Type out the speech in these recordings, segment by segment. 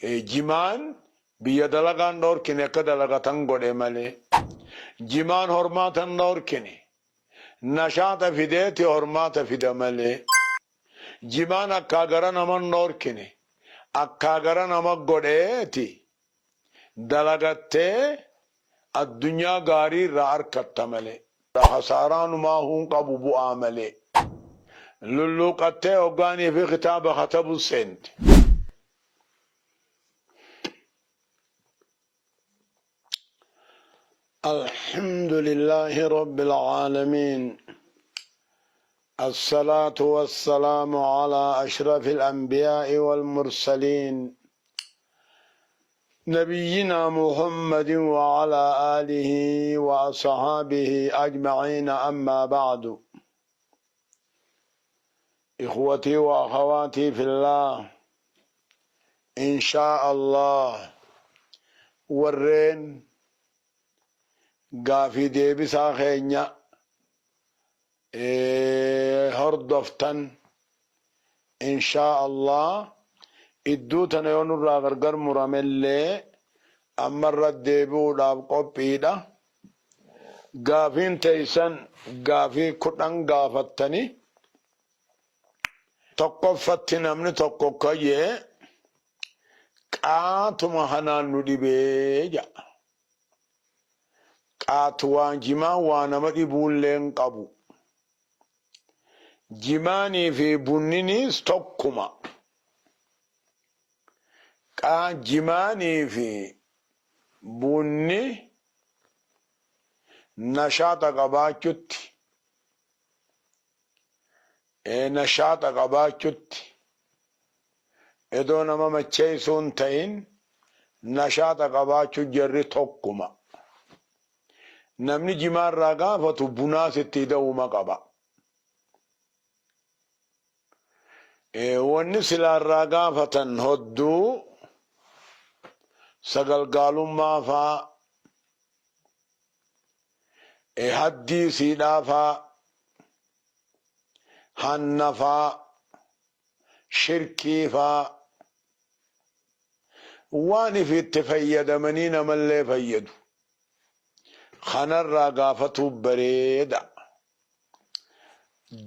Jimaan biyya dalagaan dhoorkine akka dalagatan godhe malee. Jimaan hormaata hin dhoorkine. Nashaaxa fideeti hormaata fida malee. Jimaan akkaa gara nama hin dhoorkine. Akkaa gara nama godheeti dalagattee addunyaa gaarii irraa arkatta malee. Khasaaraan humaahuu hin qabu bu'aa malee. Lulluuqattee hoggaanii fi kitaaba katabuu seente. الحمد لله رب العالمين الصلاة والسلام على أشرف الأنبياء والمرسلين نبينا محمد وعلى آله وأصحابه أجمعين أما بعد إخوتي وأخواتي في الله إن شاء الله warreen gaafii deebisaa keenya hordoftan inshaa Allah idduu tana yoo nurraa gargar muramellee ammarra deebi'uudhaaf qophiidha. Gaafiin teessan gaafii 10 gaafattani. Tokkoffatti namni tokko akka je'e qaatuma kanaan nu dhibee ja'a. Qaatu waan jimaan waa nama dhibuullee hin qabu. Jimaanii fi bunniniis tokkuma. Qaa jimaanii fi bunni nashaaxa qabaachutti Nashaaxa qabaachutti edoo nama macheessuu hin ta'in nashaaxa qabaachuu jarri tokkuma. Namni jimaa irraa gaafatu bunaas itti ida'uuma qaba. Wanni silaa irraa gaafatan hodduu sagalgaalummaa faa, haddii siidhaa faa, hanna faa, shirkii faa, waan ifi itti fayyadamanii namallee fayyadu kanarraa gaafatuu bareeda.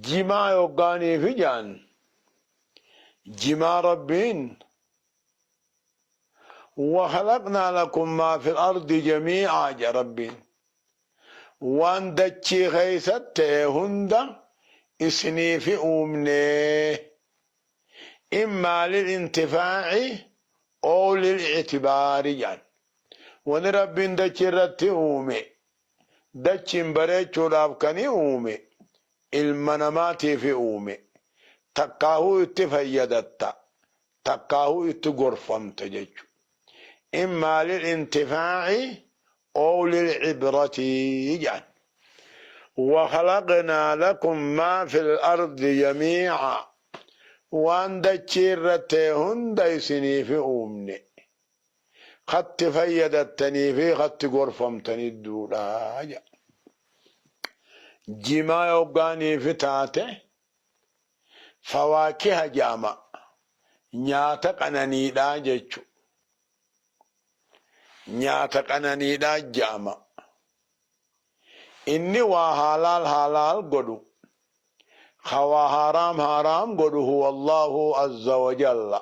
Jimaa yoggaaniifi jaan jimaa Rabbiin wakhalaqnaa lakum maa fil ardi jamii'aa jedha Rabbiin. Waan dachii keessa ta'e hunda isiniifi uumnee immaa lil intifaa'i ow lil i'tibaari jedhan. Wani Rabbiin dachii irratti uume dachiin bareechuudhaaf kani uume ilma namaatiifi uume. Takkaahuu itti fayyadatta takkaahuu itti gorfamta jechu. Immaa lil intifaa'i ow lil ibrati jedhan. Wakhalaqnaa lakum maa fil ardi jamii'a waan dachii irra ta'e hunda isiniifi uumne. Katti fayyadattanii fi katti gorfamtanii duudha jedha. Jimaa yoggaaniifi taate fawaakiha jedhama. Nyaata qananiidhaa jechu. Nyaata qananiidhaa jedhama. Inni waa haalaal haalaal godhu, ka waa haaraam haaraam godhu huwa Allaahu azza wa jalla.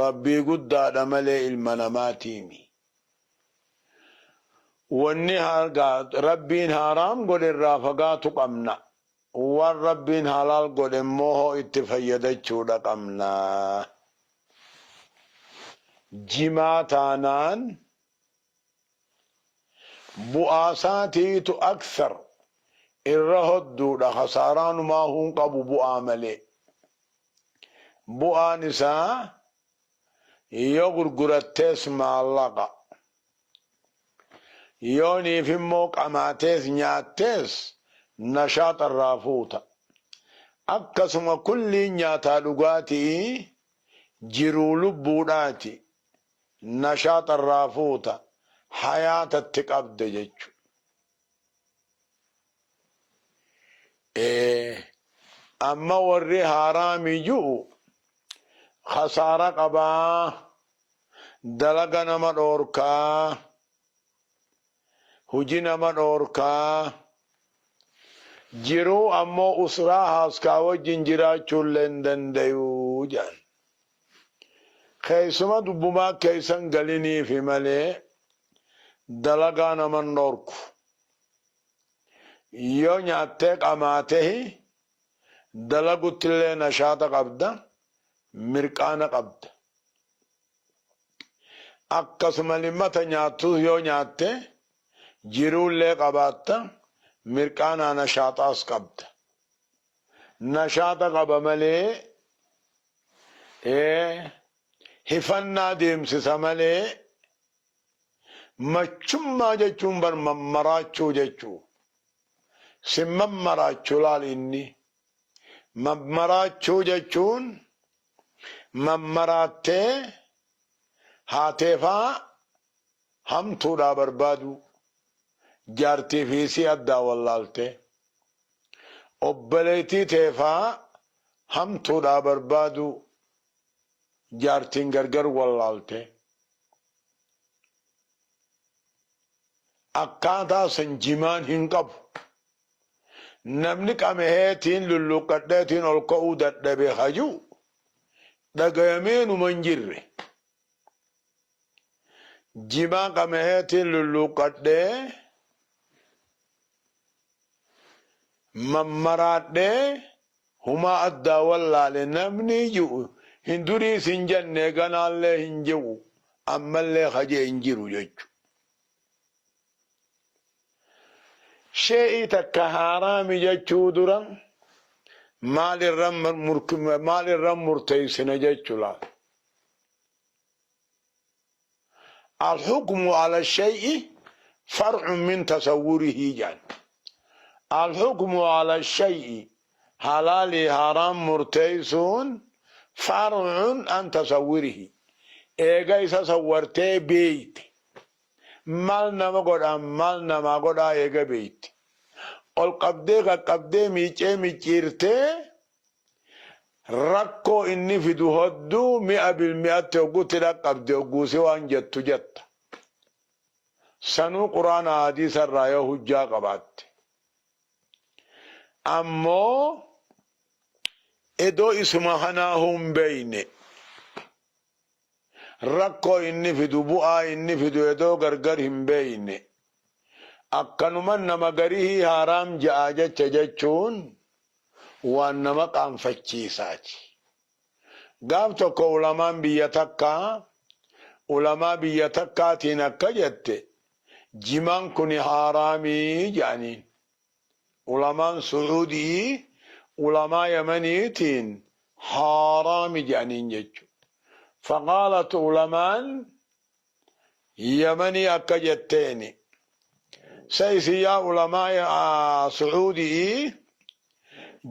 Rabbii guddaadha malee ilma namaatiimi. Wanni Rabbiin haaraam godhe irraa fagaatu qabna. Waan Rabbiin halaal godhe immoo hoo itti fayyadachuudha qabna. Jimaa taanaan bu'aa isaatiitu akthar irra hodduudha khasaaraan humaahuu hin qabu bu'aa malee. Bu'aan isaa yoo gurgurattees maallaqa. Yooniif immoo qamaatees nyaattees nashaaxa irraa fuuta. Akkasuma kulliin nyaataa dhugaatii jiruu lubbuudhaati nashaaxa irraa fuuta hayaata itti qabde jechu. Amma warri haaraami ju'u khasaara qabaa. Dalaga nama dhoorkaa. Huji nama dhoorkaa. Jiruu ammoo usraa haaskaa wajjin jiraachuullee hin dandayu jedhan. Keessuma dubbumaa keessan galiniifi malee dalagaa naman dhoorku. Yoo nyaattee qamaatehi dalaguttillee nashaata qabda, mirqaana qabda. Akkasuma limmata nyaattus yoo nyaatte jiruullee qabaatta, mirqaanaa nashaaxaas qabda. Nashaata qaba malee hifannaa deemsisa malee machummaa jechuun bar mammaraachuu jechuu. Sin mammaraachu laal inni. Mammaraachuu jechuun mammaraattee haateefaa hamtuudhaa barbaaduu. Jaartii fi isii addaa wallaaltee. Obboleettii teefaa hamtuudhaa barbaaduu. Jaartiin gargar wallaaltee. Akkaataa san jimaan hin qabu. Namni qameheetiin lulluuqqadheetiin ol ka'uu dadhabe ka ji'u dhagayamee numa hin jirre. Jimaa qameheetiin lulluuqqadhee mammaraadhee humaa addaa wallaale namni ji'u hin duriis hin jenne ganaallee hin ji'u ammallee ka je'e hin jiru jechu. Shee'ii takka haaraami jechuu dura maal irra maal irra murteessina jechu laal. Alhukmu ala shay'i far'un min tasawwurihi jedhan. Alhukmu ala shay'i halaalii haaraam murteessuun far'un an tasawwurihi. Eega isa sawwartee beeyte. Maal nama godha maal namaa godhaa eega beeyte. Ol qabdee qaqqabdee miicee micciirtee rakkoo inni fidu hodduu mi'a bilmi'atti hoggutti dhaqqabde hogguusi waan jettu jetta. Sanuu quraana hadiisa irraa yoo hujjaa qabaatte. Ammoo edoo isuma kanaahuu hin beeyne rakkoo inni fidu bu'aa inni fidu edoo gargar hin beeyne akkanuman nama garihii haaraam ja'a jecha jechuun waan nama qaanfachiisaati. Gaaf tokko ulamaan biyya takkaa ulamaa biyya takkaatiin akka jette jimaan kuni haaraamii jedhaniin. Ulamaan Su'uudii ulamaa Yamaniitiin haaraami jedhaniin jechu. Faqaalat ulamaan Yamanii akka jetteeni sa isin yaa ulamaa Su'uudii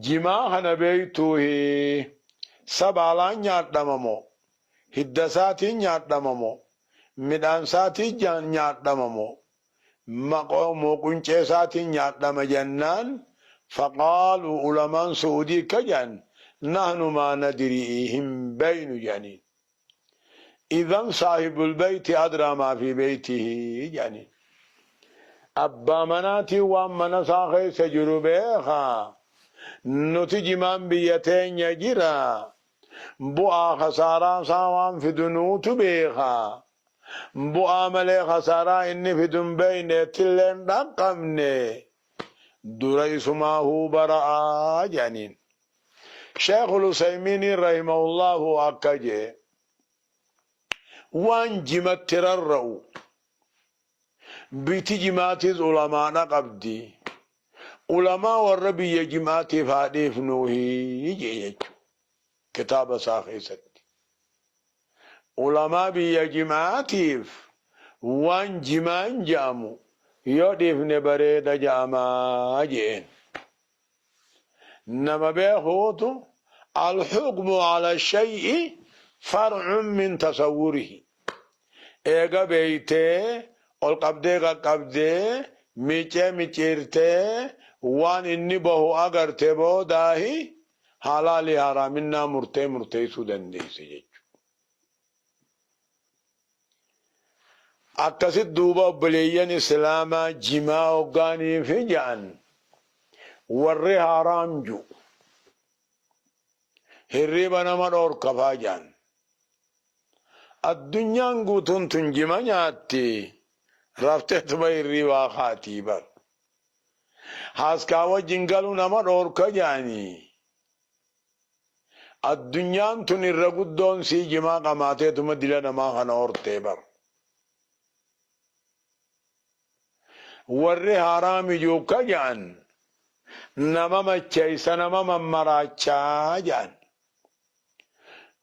jimaa kana beeytuuhi sa baalaan nyaadhama moo hidda isaatiin nyaadhama moo midhaan isaatiin nyaadhama moo moo quncee isaatiin nyaadhama jennaan faqaaluu ulamaan Su'uudii akka jedhan nahnu maa nadrii hin beeynu jedhaniin. Idhan saahibul beeyti adraa maa fi beeytihi jedhaniin. Abbaa manaatiin waan mana isaa keessa jiru beeka. Nuti jimaan biyya teenya jira. Bu'aa khasaaraa isaa waan fidu nuutu beeka. Bu'aa malee khasaaraa inni fidu hin beekne ittillee hin dhaqqabne. Dura isumaahuu bara'a jedhaniin. Sheekhul Usaymiiniin rahimahullaahu akka je'e waan jimatti rarra'u biyti jimaatiis ulamaadha qabdi. Ulamaa warra biyya jimaatiif haa dhiifnuuhi je'e jechuudha. Kitaaba isaa keessatti. Ulamaa biyya jimaatiif waan jimaan je'amu yoo dhiifne bareeda je'amaa je'een. Nama beekuutu alhukmu ala shay'i far'un min tasawwurihi. Eega beeytee ol qabdee qaqqabdee miicee micciirtee waan inni bahu agarte boodaahi halaalii haraaminnaa murtee murteessuu dandeesse jechuudha. Akkasit duuba obboleeyyan islaamaa jimaa hoggaaniifi ja'an warri haaraam ju'u hirriiba nama dhoorka faa ja'an. Addunyaan guutuun tun jima nyaatti rafteetuma hirriibaa kaatii bar. Haaskaa wajjin galuu nama dhoorka ja'anii. Addunyaan tun irra guddoon sii jimaa qamaateetuma dila namaa kana hortee bar. Warri haaraami juukka ja'an nama macheeysa nama mammaraachaa ja'an.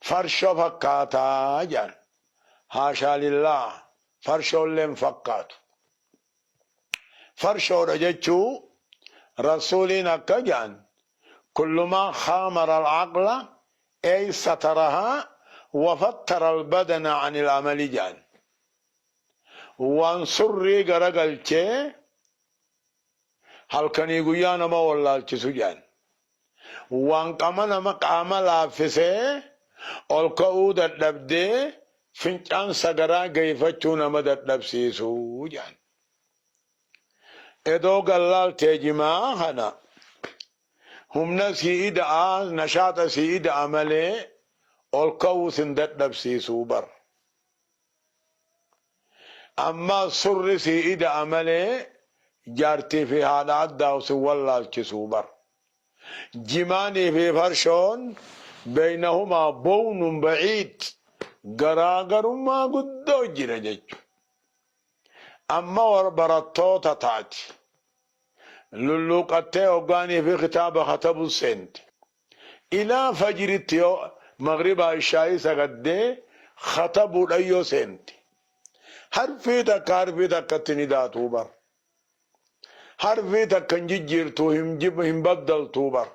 Farshoo fakkaataa ja'an. Haashaa lillaah farshoollee hin fakkaatu. Farshoodha jechuu Rasuuliin akka ja'an kullu maa khaamara al-aqla ay satarahaa wa fattara al-badana anil amali ja'an. Waan surrii garagalchee halkanii guyyaa nama wallaalchisu ja'an. Waan qama nama qaama laaffisee ol ka'uu dadhabdee fincaan sagaraa geeyfachuu nama dadhabsiisu ja'an. Edoo gallaaltee jimaa kana humna sii ida'a nashaaxa sii ida'a malee ol ka'uu sin dadhabsiisuu bar. Ammaas surri sii ida'a malee jaartii fi haadha addaa'u sin wallaalchisuu bar. Jimaanii fi farshoon beynahumaa bownun ba'iid garaagarummaa guddoo jira jechu. Amma war barattoota taati. Lulluuqattee hoggaanii fi kitaaba katabu seente. Ilaa fajritti yoo maghribaa ishaa'ii sagaddee katabuudhan yoo seente. Harfii takka harfii takkatti ni daatuu bar. Harfii takka hin jijjiirtuu hin baddaltuu bar.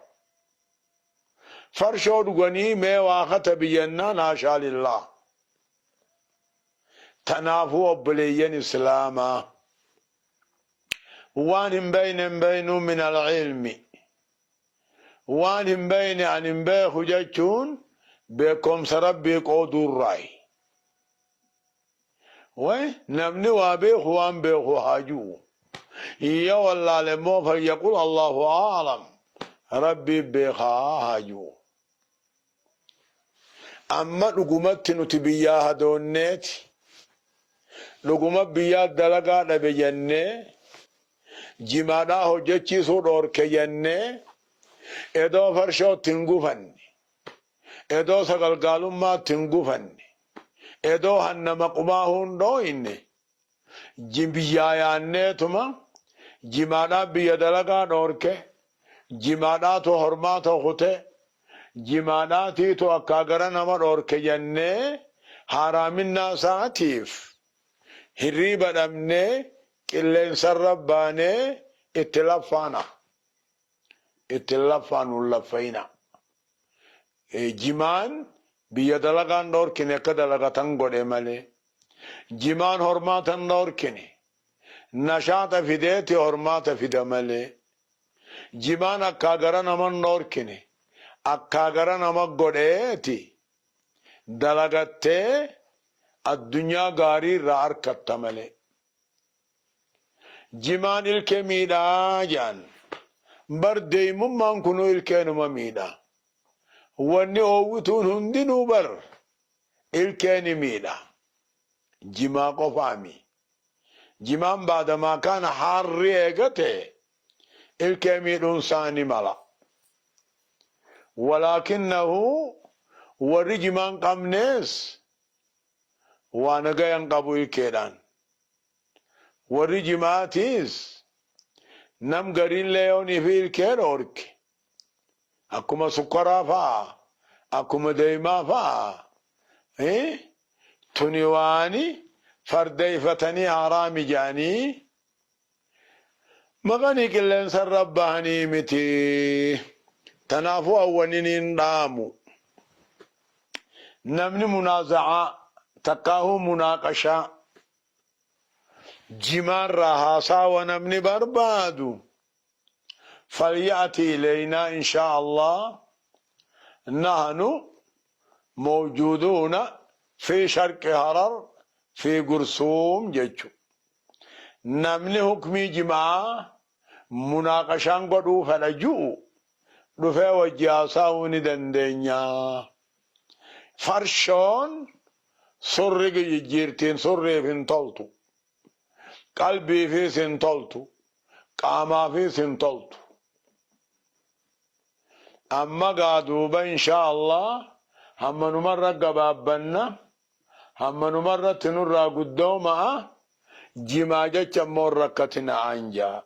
Farshoo dhuganii mee waa katabi jennaan haashaa lillaah. Tanaafuu obboleeyyan islaamaa waan hin beeyne hin beeynuu min al-ilmi. Waan hin beeyne an hin beeku jechuun beekomsa Rabbii qooduurraayi. Way namni waa beeku waan beeku haa ju'u. Yoo wallaale immoo falyaqul Allahu a'lam Rabbii beekaa haa ju'u. Amma dhugumatti nuti biyyaa hadoonneeti dhuguma biyyaa dalagaa dhabe jennee jimaadhaa hojjechiisuu dhoorke jennee edoo farshootti hin gufanne edoo sagalgaalummaatti hin gufanne edoo hanna maqumaa hin dhooyne biyyaa yaanneetuma jimaadhaa biyya dalagaa dhoorke jimaadhaatu hormaata kute jimaadhaatiitu akkaa gara nama dhoorke jennee haaraaminnaa isaatiif hirriiba dhabnee qilleensarra baanee itti laffaana. Itti laffaanu hin laffayina. Jimaan biyya dalagaan dhoorkine akka dalagatan godhe malee. Jimaan hormaata hin dhoorkine. Nashaaxa fideeti hormaata fida malee. Jimaan akkaa gara nama hin dhoorkine. Akkaa gara nama godheeti dalagattee addunyaa gaarii irraa arkatta malee. Jimaan ilkee miidhaa jedhan. Bar deeymummaan kunuu ilkeenuma miidha. Wanni oowwituun hundinuu bar ilkee ni miidha. Jimaa qofaami. Jimaan baadamaa kaana haarri eegate ilkee miidhuun isaa ni mala. Walaakinnahu warri jimaan qabnees waa nagayan qabu ilkeedhaan. Warri jimaatiis nam gariillee yoonii fi ilkee dhoorke akkuma sukkaraa fa'a akkuma deeymaa fa'a tuni waani fardeeyfatanii haraami jedhanii maqanii qilleensarra bahanii miti. Tanaafuu awwaniniin dhaamu. Namni munaazacaa takkaahuu munaaqashaa jimaarraa haasaawa namni barbaadu falya'ti ilaynaa inshaa Allah nahnu mawjuuduuna fi sharqi harar. fi gursuum jechu. Namni hukmii jima'aa munaaqashaan godhuu fedha ju'u dhufee wajji haasaawuu ni dandeenya. Farshoon surri jijjiirtiin surriif hin toltu. Qalbiifiis hin toltu. Qaamaafiis hin toltu. Amma gaa duuba inshaa Allah hammanumarra gabaabbanna hammanumarratti nurraa guddooma'a jimaa jecha immoo hin rakkatina'aan jaa.